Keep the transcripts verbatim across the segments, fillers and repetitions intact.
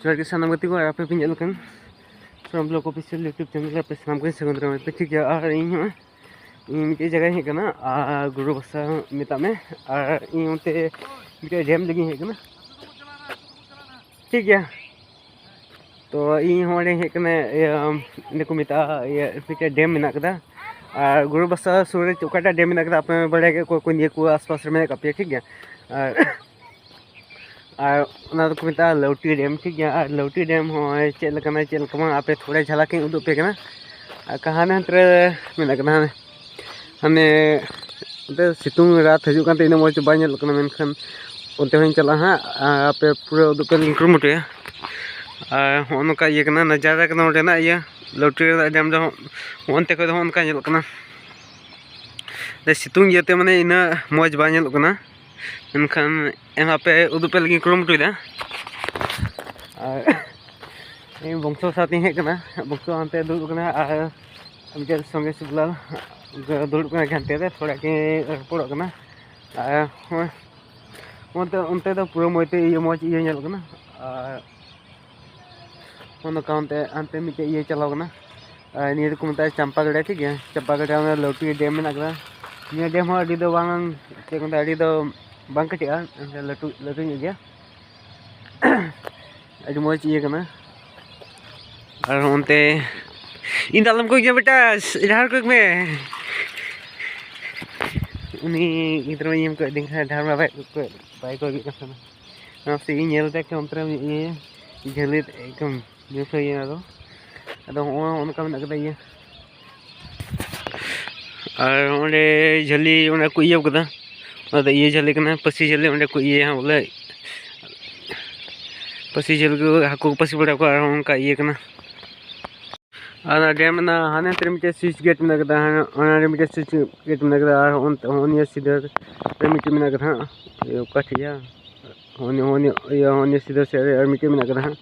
ᱡᱚᱦᱟᱨ ᱜᱮ ᱥᱟᱱᱟᱢ ᱜᱟᱛᱮ ᱠᱚ, ᱟᱨ ᱟᱯᱮ ᱯᱮ ᱧᱮᱞ ᱠᱟᱱ ᱥᱚᱨᱚᱱ Vlog Official YouTube channel ᱨᱮ ᱟᱯᱮ ᱥᱟᱱᱟᱢ ᱠᱚᱧ ᱥᱟᱹᱜᱩᱱ ᱫᱟᱨᱟᱢ ᱯᱮ, ᱴᱷᱤᱠ ᱜᱮᱭᱟ᱾ ᱟᱨ ᱤᱧ ᱦᱚᱸ ᱤᱧ ᱢᱤᱫᱴᱮᱡ ᱡᱟᱭᱜᱟᱧ ᱦᱮᱡ ᱠᱟᱱᱟ, ᱟᱨ ᱜᱩᱨᱩ ᱵᱟᱥᱟ ᱢᱮᱛᱟᱜ ᱢᱮ, ᱟᱨ ᱤᱧ ᱚᱱᱛᱮ ᱢᱤᱫᱴᱮᱡ ᱰᱮᱢ ᱞᱟᱹᱜᱤᱫ ᱤᱧ ᱦᱮᱡ ᱠᱟᱱᱟ, ᱴᱷᱤᱠ ᱜᱮᱭᱟ᱾ ᱛᱚ ᱤᱧ ᱦᱚᱸ ᱚᱸᱰᱮᱧ ᱦᱮᱡ ᱠᱟᱱᱟ, ᱤᱭᱟᱹ, ᱤᱱᱟᱹ ᱠᱚ ᱢᱮᱛᱟᱜᱼᱟ, ᱤᱭᱟᱹ, ᱢᱤᱫᱴᱮᱡ ᱰᱮᱢ ᱢᱮᱱᱟᱜ ᱠᱟᱫᱟ᱾ ᱟᱨ ᱜᱩᱨᱩ ᱵᱟᱥᱟ ᱥᱩᱨ ᱨᱮ ᱚᱠᱟᱴᱟᱜ ᱰᱮᱢ ᱢᱮᱱᱟᱜ ᱠᱟᱫᱟ, ᱟᱯᱮ ᱯᱮ ᱵᱟᱲᱟᱭ ᱜᱮᱭᱟ, ᱚᱠᱚᱭ ᱠᱚ ᱱᱤᱭᱟᱹ ᱠᱚ ᱟᱥᱯᱟᱥ ᱨᱮ ᱢᱮᱱᱟᱜ ᱠᱟᱜ ᱯᱮᱭᱟ, ᱴᱷᱤᱠ ᱜᱮᱭᱟ᱾ ᱟᱨ ᱟᱨ ᱚᱱᱟ ᱫᱚᱠᱚ ᱢᱮᱛᱟᱜᱼᱟ ᱞᱟᱹᱣᱴᱤ ᱰᱮᱢ, ᱴᱷᱤᱠ ᱜᱮᱭᱟ᱾ ᱟᱨ ᱞᱟᱹᱣᱴᱤ ᱰᱮᱢ ᱦᱚᱸᱜᱼᱚᱭ ᱪᱮᱫ ᱞᱮᱠᱟᱱᱟ ᱪᱮᱫ ᱞᱮᱠᱟ ᱵᱟᱝ, ᱟᱯᱮ ᱛᱷᱚᱲᱟ ᱡᱷᱟᱞᱟᱠ ᱤᱧ ᱩᱫᱩᱜ ᱟᱯᱮ ᱠᱟᱱᱟ᱾ ᱟᱨ ᱦᱟᱱᱮ ᱦᱟᱱᱛᱮ ᱨᱮ ᱢᱮᱱᱟᱜ ᱠᱟᱫᱟ, ᱦᱟᱱᱮ, ᱦᱟᱱᱮ ᱚᱱᱛᱮ ᱥᱤᱛᱩᱝ ᱨᱟᱛ ᱦᱤᱡᱩᱜ ᱠᱟᱱᱛᱮ ᱤᱱᱟᱹᱜ ᱢᱚᱡᱽ ᱵᱟᱭ ᱧᱮᱞᱚᱜ ᱠᱟᱱᱟ, ᱢᱮᱱᱠᱷᱟᱱ ᱚᱱᱛᱮ ᱦᱚᱸᱧ ᱪᱟᱞᱟᱜᱼᱟ ᱦᱟᱸᱜ᱾ ᱟᱨ ᱟᱯᱮ ᱯᱩᱨᱟᱹ ᱩᱫᱩᱜ ᱯᱮ ᱞᱟᱹᱜᱤᱫ ᱠᱩᱨᱩᱢᱩᱴᱩᱭᱟ᱾ ᱟᱨ ᱦᱚᱸᱜᱼᱚ ᱱᱚᱝᱠᱟ ᱤᱭᱟᱹ ᱠᱟᱱᱟ, ᱱᱟᱡᱟᱨᱟ ᱠᱟᱱᱟ ᱚᱸᱰᱮᱱᱟᱜ ᱤᱭᱟᱹ, ᱞᱟᱹᱣᱴᱤ ᱨᱮᱱᱟᱜ ᱰᱮᱢ ᱫᱚ ᱦᱚᱸᱜᱼᱚ ᱱᱚᱱᱛᱮ ᱠᱷᱚᱡ ᱫᱚ ᱦᱚᱸᱜᱼᱚ ᱱᱚᱝᱠᱟ ᱧᱮᱞᱚᱜ ᱠᱟᱱᱟ᱾ ᱥᱤᱛᱩᱝ ᱤᱭᱟᱹᱛᱮ ᱢᱟᱱᱮ ᱤᱱᱟᱹᱜ ᱢᱚᱡᱽ ᱵᱟᱭ ᱧᱮᱞᱚᱜ ᱠᱟᱱᱟ, ᱢᱮᱱᱠᱷᱟᱱ ᱮᱱᱦᱚᱸ ᱟᱯᱮ ᱩᱫᱩᱜ ᱯᱮ ᱞᱟᱹᱜᱤᱫ ᱠᱩᱨᱩᱢᱩᱴᱩᱭᱮᱫᱟ᱾ ᱟᱨ ᱤᱧ ᱵᱚᱝᱥᱚ ᱥᱟᱶᱛᱮᱧ ᱦᱮᱡ ᱠᱟᱱᱟ, ᱵᱚᱝᱥᱚ ᱦᱟᱱᱛᱮ ᱫᱩᱲᱩᱵ ᱠᱟᱱᱟ, ᱟᱨ ᱢᱤᱫᱴᱮᱱ ᱥᱚᱸᱜᱮ ᱥᱩᱵᱞᱟᱞ ᱫᱩᱲᱩᱵ ᱠᱟᱱᱟ ᱦᱟᱱᱛᱮ ᱨᱮ, ᱛᱷᱚᱲᱟ ᱠᱤᱱ ᱨᱚᱯᱚᱲᱚᱜ ᱠᱟᱱᱟ᱾ ᱟᱨ ᱦᱚᱸᱜᱼᱚᱭ ᱚᱱᱛᱮ, ᱚᱱᱛᱮ ᱫᱚ ᱯᱩᱨᱟᱹ ᱢᱚᱡᱽ ᱛᱮ ᱤᱭᱟᱹ, ᱢᱚᱡᱽ ᱤᱭᱟᱹ ᱧᱮᱞᱚᱜ ᱠᱟᱱᱟ᱾ ᱟᱨ ᱚᱱᱟ ᱠᱟᱨᱚᱱ ᱛᱮ ᱦᱟᱱᱛᱮ ᱢᱤᱫᱴᱮᱡ ᱤᱭᱟᱹ ᱪᱟᱞᱟᱣ ᱠᱟᱱᱟ᱾ ᱟᱨ ᱱᱤᱭᱟᱹ ᱫᱚᱠᱚ ᱢᱮᱛᱟᱜᱼᱟ ᱪᱟᱢᱯᱟ ᱜᱟᱰᱟ, ᱴᱷᱤᱠ ᱜᱮᱭᱟ᱾ ᱪᱟᱢᱯᱟ ᱜᱟᱰᱟ ᱚᱱᱟ ᱞᱟᱹᱴᱩ ᱰᱮᱢ ᱢᱮᱱᱟᱜ ᱠᱟᱫᱟ᱾ ᱱᱤᱭᱟᱹ ᱰᱮᱢ ᱦᱚᱸ ᱟᱹᱰᱤ ᱫᱚ ᱵᱟᱝ, ᱪᱮᱫ ᱠᱚ ᱢᱮᱛᱟᱜᱼᱟ, ᱟᱹᱰᱤ ᱫᱚ ᱵᱟᱝ ᱠᱟᱹᱴᱤᱡᱼᱟ, ᱮᱱᱠᱷᱟᱱ ᱞᱟᱹᱴᱩ, ᱞᱟᱹᱴᱩ ᱧᱚᱜ ᱜᱮᱭᱟ᱾ ᱟᱹᱰᱤ ᱢᱚᱡᱽ ᱤᱭᱟᱹ ᱠᱟᱱᱟ᱾ ᱟᱨ ᱚᱱᱛᱮ ᱤᱧ ᱫᱚ ᱟᱞᱚᱢ ᱠᱚᱭᱚᱜ ᱜᱮᱭᱟ ᱵᱮᱴᱟ, ᱰᱟᱦᱟᱨ ᱠᱚᱭᱚᱜ ᱢᱮ᱾ ᱩᱱᱤ ᱜᱤᱫᱽᱨᱟᱹ ᱤᱧ ᱠᱚᱭᱚᱜ ᱫᱤᱧ ᱠᱷᱟᱱ, ᱰᱟᱦᱟᱨ ᱢᱟ ᱵᱟᱭ ᱠᱚᱭᱚᱜ, ᱵᱟᱭ ᱠᱚᱭᱚᱜ ᱠᱟᱱ ᱛᱟᱦᱮᱱᱟ᱾ ᱚᱱᱟ ᱥᱮᱫ ᱤᱧ ᱧᱮᱞ ᱛᱮ ᱮᱠᱫᱚᱢ ᱚᱱᱛᱮ ᱨᱮ ᱤᱭᱟᱹᱭᱟ, ᱡᱷᱟᱹᱞᱤ ᱮᱠᱫᱚᱢ ᱧᱩᱛ ᱦᱩᱭ ᱮᱱᱟ ᱟᱫᱚ᱾ ᱟᱫᱚ ᱦᱚᱸᱜᱼᱚᱭ ᱚᱱᱠᱟ ᱢᱮᱱᱟᱜ ᱠᱟᱫᱟ ᱤᱭᱟᱹ᱾ ᱟᱨ ᱚᱸᱰᱮ ᱡᱷᱟᱹᱞᱤ ᱚᱸᱰᱮ ᱠᱚ ᱤᱭᱟᱹ ᱠᱟᱫᱟ, ᱚᱱᱟ ᱫᱚ ᱤᱭᱟᱹ ᱡᱷᱟᱹᱞᱤ ᱠᱟᱱᱟ, ᱯᱟᱹᱥᱤ ᱡᱷᱟᱹᱞᱤ, ᱚᱸᱰᱮ ᱠᱚ ᱤᱭᱟᱹᱭᱟ ᱵᱚᱞᱮ, ᱯᱟᱹᱥᱤ ᱡᱷᱟᱹᱞᱤ ᱠᱚ ᱦᱟᱹᱠᱩ ᱠᱚ ᱯᱟᱹᱥᱤ ᱵᱟᱲᱟ ᱠᱚᱣᱟ, ᱟᱨ ᱚᱱᱠᱟ ᱤᱭᱟᱹ ᱠᱟᱱᱟ᱾ ᱟᱨ ᱚᱱᱟ ᱰᱮᱢ ᱨᱮᱱᱟᱜ ᱦᱟᱱᱮ ᱱᱚᱛᱮ ᱨᱮ ᱢᱤᱫᱴᱮᱡ ᱥᱩᱭᱤᱪ ᱜᱮᱴ ᱢᱮᱱᱟᱜ ᱠᱟᱫᱟ, ᱦᱟᱱᱟ ᱚᱱᱟ ᱨᱮ ᱢᱤᱫᱴᱮᱡ ᱥᱩᱭᱤᱪ ᱜᱮᱴ ᱢᱮᱱᱟᱜ ᱠᱟᱫᱟ, ᱟᱨ ᱚᱱᱛᱮ ᱦᱚᱸ ᱱᱤᱭᱟᱹ ᱥᱤᱫᱷᱟᱹ ᱨᱮ ᱢᱤᱫᱴᱮᱡ ᱢᱮᱱᱟᱜ ᱠᱟᱫᱟ ᱦᱟᱸᱜ, ᱤᱭᱟᱹ ᱚᱠᱟ ᱴᱷᱮᱡ ᱭᱟ, ᱦᱚᱸ ᱱᱤᱭᱟᱹ, ᱦᱚᱸ ᱱᱤᱭᱟᱹ, ᱤᱭᱟᱹ ᱦᱚᱸ ᱱᱤᱭᱟᱹ ᱥᱤᱫᱷᱟᱹ ᱥᱮᱫ ᱨᱮ ᱟᱨ ᱢᱤᱫᱴᱮᱡ ᱢᱮᱱᱟᱜ ᱠᱟᱫᱟ ᱦᱟᱸᱜ᱾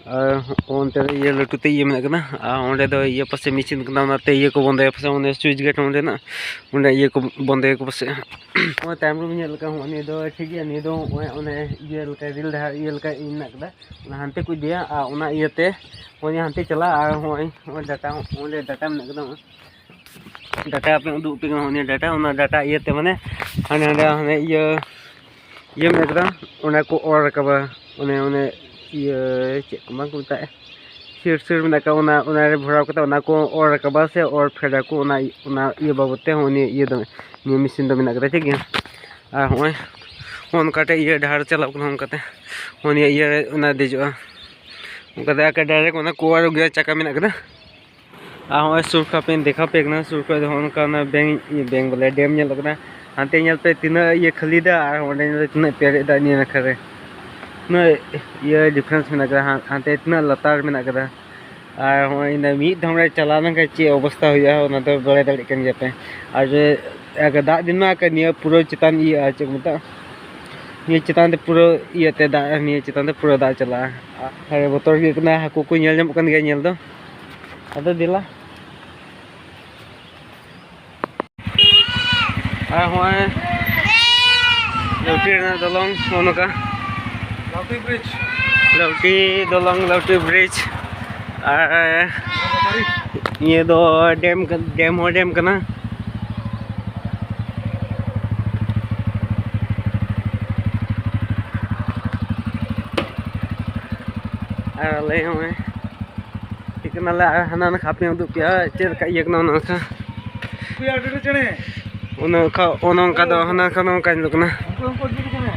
ᱟᱨ ᱚᱱᱛᱮ ᱨᱮ ᱤᱭᱟᱹ ᱞᱟᱹᱴᱩ ᱛᱮ ᱤᱭᱟᱹ ᱢᱮᱱᱟᱜ ᱠᱟᱫᱟ, ᱟᱨ ᱚᱸᱰᱮ ᱫᱚ ᱤᱭᱟᱹ ᱯᱟᱥᱮ ᱢᱮᱥᱤᱱ ᱠᱟᱱᱟ, ᱚᱱᱟᱛᱮ ᱤᱭᱟᱹ ᱠᱚ ᱵᱚᱱᱫᱚᱭᱟ ᱯᱟᱥᱮ, ᱚᱱᱮ ᱥᱩᱭᱤᱪ ᱜᱮᱴ ᱚᱸᱰᱮᱱᱟᱜ, ᱚᱸᱰᱮ ᱤᱭᱟᱹ ᱠᱚ ᱵᱚᱱᱫᱚᱭᱟᱠᱚ ᱯᱟᱥᱮ᱾ ᱱᱚᱜᱼᱚᱭ ᱛᱟᱭᱚᱢ ᱨᱮᱵᱚᱱ ᱧᱮᱞ ᱞᱮᱠᱟ, ᱦᱚᱸ ᱱᱤᱭᱟᱹ ᱫᱚ ᱴᱷᱤᱠ ᱜᱮᱭᱟ, ᱱᱤᱭᱟᱹ ᱫᱚ ᱱᱚᱜᱼᱚᱭ ᱚᱱᱮ ᱤᱭᱟᱹ ᱞᱮᱠᱟ ᱨᱮᱞ ᱰᱟᱦᱟᱨ ᱤᱭᱟᱹ ᱞᱮᱠᱟ ᱢᱮᱱᱟᱜ ᱠᱟᱫᱟ, ᱚᱱᱟ ᱦᱟᱱᱛᱮ ᱠᱚ ᱤᱫᱤᱭᱟ, ᱟᱨ ᱚᱱᱟ ᱤᱭᱟᱹᱛᱮ ᱱᱚᱜᱼᱚᱭ ᱦᱟᱱᱛᱮ ᱪᱟᱞᱟᱜᱼᱟ, ᱟᱨ ᱱᱚᱜᱼᱚᱭ ᱱᱚᱜᱼᱚᱭ ᱰᱟᱴᱟ, ᱚᱸᱰᱮ ᱰᱟᱴᱟ ᱢᱮᱱᱟᱜ ᱠᱟᱫᱟ, ᱰᱟᱴᱟ ᱟᱯᱮ ᱩᱫᱩᱜ ᱟᱯᱮ ᱠᱟᱱᱟ, ᱱᱚᱜᱼᱚᱭ ᱱᱤᱭᱟᱹ ᱰᱟᱴᱟ, ᱚᱱᱟ ᱰᱟᱴᱟ ᱤᱭᱟᱹᱛᱮ ᱢᱟᱱᱮ ᱦᱟᱸᱰᱮ ᱱᱟᱸᱰᱮ ᱦᱟᱱᱮ ᱤᱭᱟᱹ ᱤᱭᱟᱹ ᱢᱮᱱᱟᱜ ᱠᱟᱫᱟ, ᱚᱱᱟ ᱠᱚ ᱚᱨ ᱨᱟᱠᱟᱵᱟ, ᱚᱱᱮ ᱚᱱᱮ ᱤᱭᱟᱹ ᱪᱮᱫ ᱠᱚ ᱵᱟᱝ ᱠᱚ ᱢᱮᱛᱟᱜᱼᱟ, ᱥᱤᱨ ᱥᱤᱨ ᱢᱮᱱᱟᱜ ᱠᱟᱜ, ᱚᱱᱟ ᱚᱱᱟᱨᱮ ᱵᱷᱚᱨᱟᱣ ᱠᱟᱛᱮ ᱚᱱᱟ ᱠᱚ ᱚᱨ ᱨᱟᱠᱟᱵᱟ ᱥᱮ ᱚᱨ ᱯᱷᱮᱰᱟ ᱠᱚ, ᱚᱱᱟ ᱚᱱᱟ ᱤᱭᱟᱹ ᱵᱟᱵᱚᱫ ᱛᱮ ᱦᱚᱸ ᱱᱤᱭᱟᱹ ᱤᱭᱟᱹ ᱫᱚ, ᱱᱤᱭᱟᱹ ᱢᱮᱥᱤᱱ ᱫᱚ ᱢᱮᱱᱟᱜ ᱠᱟᱫᱟ, ᱴᱷᱤᱠ ᱜᱮᱭᱟ᱾ ᱟᱨ ᱦᱚᱸᱜᱼᱚᱭ ᱦᱚᱸᱜᱼᱚ ᱱᱚᱝᱠᱟᱛᱮ ᱤᱭᱟᱹ ᱰᱟᱦᱟᱨ ᱪᱟᱞᱟᱜ ᱠᱟᱱᱟ, ᱚᱱᱠᱟᱛᱮ ᱦᱚᱸ ᱱᱤᱭᱟᱹ ᱤᱭᱟᱹ ᱨᱮ ᱚᱱᱟ ᱫᱮᱡᱚᱜᱼᱟ, ᱚᱱᱠᱟᱛᱮ ᱟᱨ ᱰᱟᱭᱨᱮᱠᱴ ᱚᱱᱟ ᱠᱚ ᱚᱨ ᱟᱹᱜᱩᱭᱟ, ᱪᱟᱠᱟ ᱢᱮᱱᱟᱜ ᱠᱟᱫᱟ᱾ ᱟᱨ ᱦᱚᱸᱜᱼᱚᱭ ᱥᱩᱨ ᱠᱷᱚᱱ ᱯᱮ ᱫᱮᱠᱷᱟᱣ ᱯᱮ ᱠᱟᱱᱟ, ᱥᱩᱨ ᱠᱷᱚᱱ ᱫᱚ ᱦᱚᱸᱜᱼᱚ ᱱᱚᱝᱠᱟ ᱚᱱᱟ ᱵᱮᱝ, ᱵᱮᱝ ᱵᱚᱞᱮ ᱰᱮᱢ ᱧᱮᱞᱚᱜ ᱠᱟᱱᱟ᱾ ᱦᱟᱱᱛᱮ ᱧᱮᱞ ᱯᱮ ᱛᱤᱱᱟᱹᱜ ᱤᱭᱟᱹ ᱠᱷᱟᱹᱞᱤ ᱫᱟᱜ, ᱟᱨ ᱚᱸᱰᱮ ᱧᱮᱞ ᱯᱮ ᱛᱤᱱᱟᱹᱜ ᱯᱮᱨᱮᱡ ᱫᱟᱜ ᱱᱤᱭᱟᱹ ᱱᱟᱠᱷᱟ ᱨᱮ᱾ ᱩᱱᱟᱹᱜ ᱤᱭᱟᱹ ᱰᱤᱯᱷᱟᱨᱮᱱᱥ ᱢᱮᱱᱟᱜ ᱠᱟᱫᱟ, ᱦᱟᱱ-, ᱦᱟᱱᱛᱮ ᱛᱤᱱᱟᱹᱜ ᱞᱟᱛᱟᱨ ᱢᱮᱱᱟᱜ ᱠᱟᱫᱟ᱾ ᱟᱨ ᱦᱚᱸᱜᱼᱚᱭ ᱤᱱᱟᱹ ᱢᱤᱫ ᱫᱷᱟᱣ ᱨᱮ ᱪᱟᱞᱟᱣ ᱞᱮᱱᱠᱷᱟᱱ ᱪᱮᱫ ᱚᱵᱚᱥᱛᱟ ᱦᱩᱭᱩᱜᱼᱟ, ᱚᱱᱟ ᱫᱚ ᱵᱟᱲᱟᱭ ᱫᱟᱲᱮᱭᱟᱜ ᱠᱟᱱ ᱜᱮᱭᱟ ᱯᱮ᱾ ᱟᱨ ᱡᱮ ᱫᱟᱜ ᱫᱤᱱ ᱢᱟ ᱱᱤᱭᱟᱹ ᱯᱩᱨᱟᱹ ᱪᱮᱛᱟᱱ ᱤᱭᱟᱹᱜᱼᱟ, ᱪᱮᱫ ᱠᱚ ᱢᱮᱛᱟᱜᱼᱟ, ᱱᱤᱭᱟᱹ ᱪᱮᱛᱟᱱ ᱛᱮ ᱯᱩᱨᱟᱹ ᱤᱭᱟᱹᱛᱮ ᱫᱟᱜ, ᱱᱤᱭᱟᱹ ᱪᱮᱛᱟᱱ ᱛᱮ ᱯᱩᱨᱟᱹ ᱫᱟᱜ ᱪᱟᱞᱟᱜᱼᱟ᱾ ᱟᱨ ᱵᱚᱛᱚᱨ ᱜᱮ ᱠᱟᱱᱟ, ᱦᱟᱹᱠᱩ ᱠᱚ ᱧᱮᱞ ᱧᱟᱢᱚᱜ ᱠᱟᱱ ᱜᱮᱭᱟ ᱧᱮᱞ ᱫᱚ᱾ ᱟᱫᱚ ᱫᱮᱞᱟ᱾ ᱟᱨ ᱦᱚᱸᱜᱼᱚᱭ ᱞᱟᱹᱣᱴᱤ ᱨᱮᱱᱟᱜ ᱫᱚᱞᱚᱝ ᱱᱚᱜᱼᱚ ᱱᱚᱝᱠᱟ᱾ ᱞᱟᱹᱣᱴᱤ ᱵᱨᱤᱡᱽ᱾ ᱞᱟᱹᱣᱴᱤ ᱫᱚᱞᱚᱝ, ᱞᱟᱹᱣᱴᱤ ᱵᱨᱤᱡᱽ᱾ ᱟᱨ ᱱᱤᱭᱟᱹ ᱫᱚ ᱰᱮᱢ, ᱰᱮᱢ ᱦᱚᱸ ᱰᱮᱢ ᱠᱟᱱᱟ᱾ ᱟᱨ ᱟᱞᱮ ᱦᱚᱸᱜᱼᱚᱭ ᱴᱷᱤᱠ ᱠᱟᱱᱟᱞᱮ, ᱟᱨ ᱦᱟᱱᱟ ᱱᱟᱠᱷᱟ ᱯᱮ ᱩᱫᱩᱜ ᱯᱮᱭᱟ, ᱪᱮᱫ ᱞᱮᱠᱟ ᱤᱭᱟᱹ ᱠᱟᱱᱟ ᱚᱱᱟ ᱱᱟᱠᱷᱟ᱾ ᱩᱱᱠᱩ ᱭᱟ ᱰᱩᱰᱩ ᱪᱮᱬᱮ᱾ ᱚᱱᱟ ᱱᱟᱠᱷᱟ, ᱚᱱᱟ ᱱᱚᱝᱠᱟ ᱫᱚ, ᱦᱟᱱᱟ ᱱᱟᱠᱷᱟ ᱱᱚᱝᱠᱟ ᱧᱮᱞᱚᱜ ᱠᱟᱱᱟ᱾ ᱩᱱᱠᱩ, ᱩᱱᱠᱩ ᱰᱩᱰᱩ ᱪᱮᱬᱮ᱾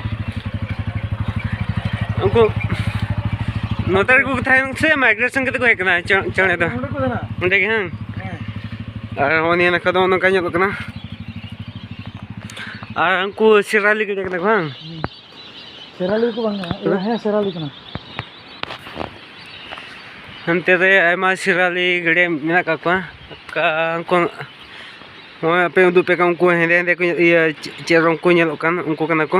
ᱩᱱᱠᱩ ᱱᱚᱛᱮ ᱨᱮᱠᱚ ᱛᱟᱦᱮᱱ ᱥᱮ ᱢᱟᱭᱜᱨᱮᱥᱚᱱ ᱠᱟᱛᱮ ᱠᱚ ᱦᱮᱡ ᱠᱟᱱᱟ ᱪᱮ-, ᱪᱮᱬᱮ ᱫᱚ? ᱱᱚᱸᱰᱮ ᱠᱚ ᱛᱟᱦᱮᱱᱟ᱾ ᱚᱸᱰᱮ ᱜᱮ, ᱦᱮᱸ? ᱦᱮᱸ᱾ ᱟᱨ ᱦᱚᱸᱜᱼᱚ ᱱᱤᱭᱟᱹ ᱱᱟᱠᱷᱟ ᱫᱚ ᱱᱚᱝᱠᱟ ᱧᱮᱞᱚᱜ ᱠᱟᱱᱟ᱾ ᱟᱨ ᱩᱱᱠᱩ ᱥᱮᱨᱟᱞᱤ ᱜᱮᱰᱮ ᱠᱟᱱᱟ ᱠᱚ, ᱵᱟᱝ? ᱥᱮᱨᱟᱞᱤ ᱠᱚ ᱵᱟᱝ ᱠᱟᱱᱟ᱾ ᱦᱮᱸ? ᱦᱮᱸ, ᱥᱮᱨᱟᱞᱤ ᱠᱟᱱᱟ᱾ ᱦᱟᱱᱛᱮ ᱨᱮ ᱟᱭᱢᱟ ᱥᱮᱨᱟᱞᱤ ᱜᱮᱰᱮ ᱢᱮᱱᱟᱜ ᱠᱟᱜ ᱠᱚᱣᱟ᱾ ᱚᱠᱟ ᱩᱱᱠᱩ ᱦᱚᱸᱜᱼᱚᱭ ᱟᱯᱮ ᱩᱫᱩᱜ ᱯᱮ ᱠᱟᱱ, ᱩᱱᱠᱩ ᱦᱮᱸᱫᱮ ᱦᱮᱸᱫᱮ ᱠᱚ, ᱤᱭᱟᱹ, ᱪᱮ-, ᱪᱮᱫ ᱨᱚᱝ ᱠᱚ ᱧᱮᱞᱚᱜ ᱠᱟᱱ, ᱩᱱᱠᱩ ᱠᱟᱱᱟ ᱠᱚ᱾